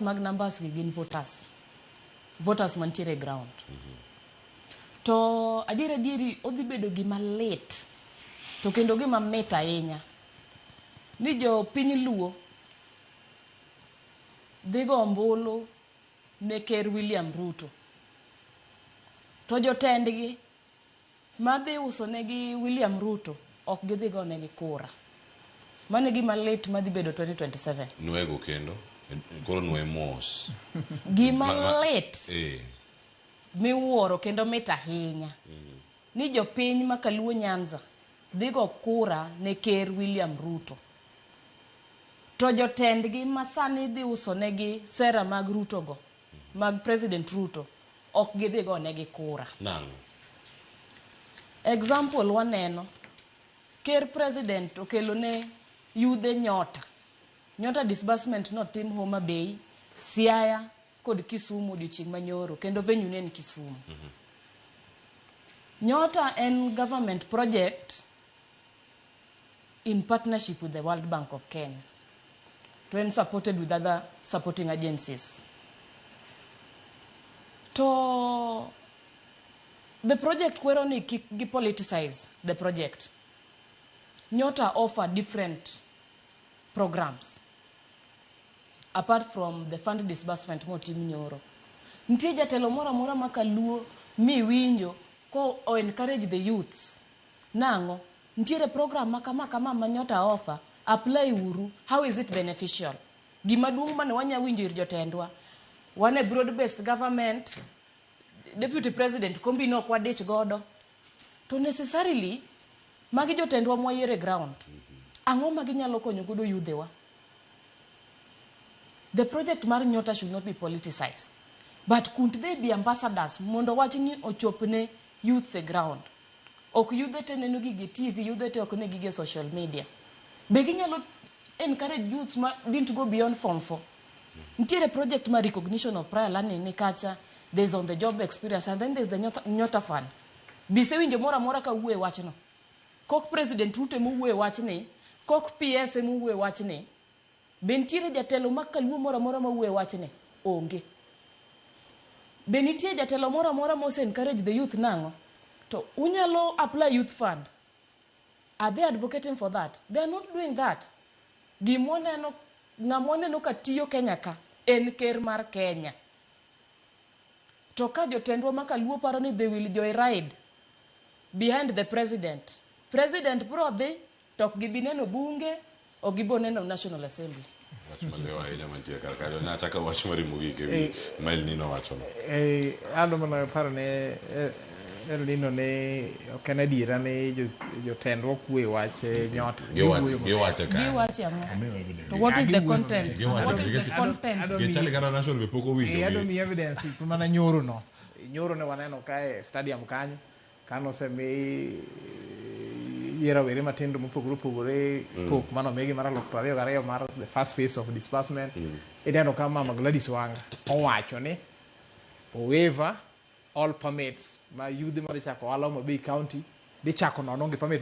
mag numbers gi gin voters. Voters mantiere e ground. To adier adieri odhi bedo gima lit to kendo gima mit ahinya ni jo piny Luo dhi go ombulu ne ker William Ruto. To jotendgi madhi uso negi William Ruto ok gidhi go negi kura. Mano e gima lit madhi bedo 2027. Nwego kendo. Koro nwe mos. Gima lit miwuoro kendo mit ahinya ni jopiny ma Kaluo Nyanza dhi go kura ne ker William Ruto. To jotendgi ma sani dhi uso negi sera mag Ruto go, mag President Ruto, ok gidhi go negi kura. Nang'o? Example waneno, ker president okelo ne yudhe nyota. Nyota disbursement notim Homa Bay, Siaya kod Kisumu odiochieng' manyoro kendo venue ne en Kisumu. Nyota en government project in partnership with the World Bank of Kenya. To en supported with other supporting agencies. To the project kwero ni kik gi politicize the project. Nyota offer different programs apart from the fund disbursement motim nyoro. Nitie jatelo moro amora ma kaluo miwinjo ko o encourage the youths. Nang'o? Nitiere program ma kama kama ma Nyota offer, apply uru, how is it beneficial? Gima duong' mane wanya winjo ir jotendwa, wan e broad based government, deputy president kombi no ok wadich godo. To necessarily, magi jotendwa mwayiero e ground. Ang'o ma ginyalo konyo godo yudhewa? The project mar Nyota should not be politicized. But couldn't they be ambassadors mondo wach ni ochopne youths e ground? Ok yudhe te neno gigi e TV, yudhe te ok ne gigi e social media. Be ginyalo encourage youths ma didn't go beyond form 4? Nitiere project mar recognition of prior learning ni kacha, there's on the job experience and then there's the Nyota, Nyota Fund. Bisewinjo moro amora ka wuoyo e wachno? Kok President Ruto ema owuoyo e wachni, kok PS ema owuoyo e wachni, be nitiere jatelo ma kaluo moro amora ma wuoyo e wachni? Onge. Be nitie jatelo moro amora mose encourage the youth nang'o? To unyalo apply youth fund. Are they advocating for that? They are not doing that. Gima waneno, ng'ama waneno ka tiyo Kenya ka en ker mar Kenya. To ka jotendwa ma kaluo paro ni they will joyride behind the president, president bro dhi to ok gibi neno bunge, ok gibo neno National Assembly. Wach malew ahinya mantie kar kanyo. Nachako wach mari mogik e wi ma El Nino wachono. Ando mana paro ne El Nino ni ok en adiera ni jotendwa ok wuoye wach nyota. Giwuoyo maber. Giwache kanyo. Giwache ang'o? To what is the content? Giwacho What is the content? Gichali kata national be pok owinjo. Adwa miyi evidence mana nyoro no. Nyoro ne waneno kae stadium kanyo kano osemi yie rawere matindo mopogore opogore pok manomigi mar 2022 mar the first phase of disbursement. Ineno ka Mama Gladys Wanga owacho ni waiver all permits ma yudhe madhi chako ohala Homa Bay County dhi chako nono gi permit ma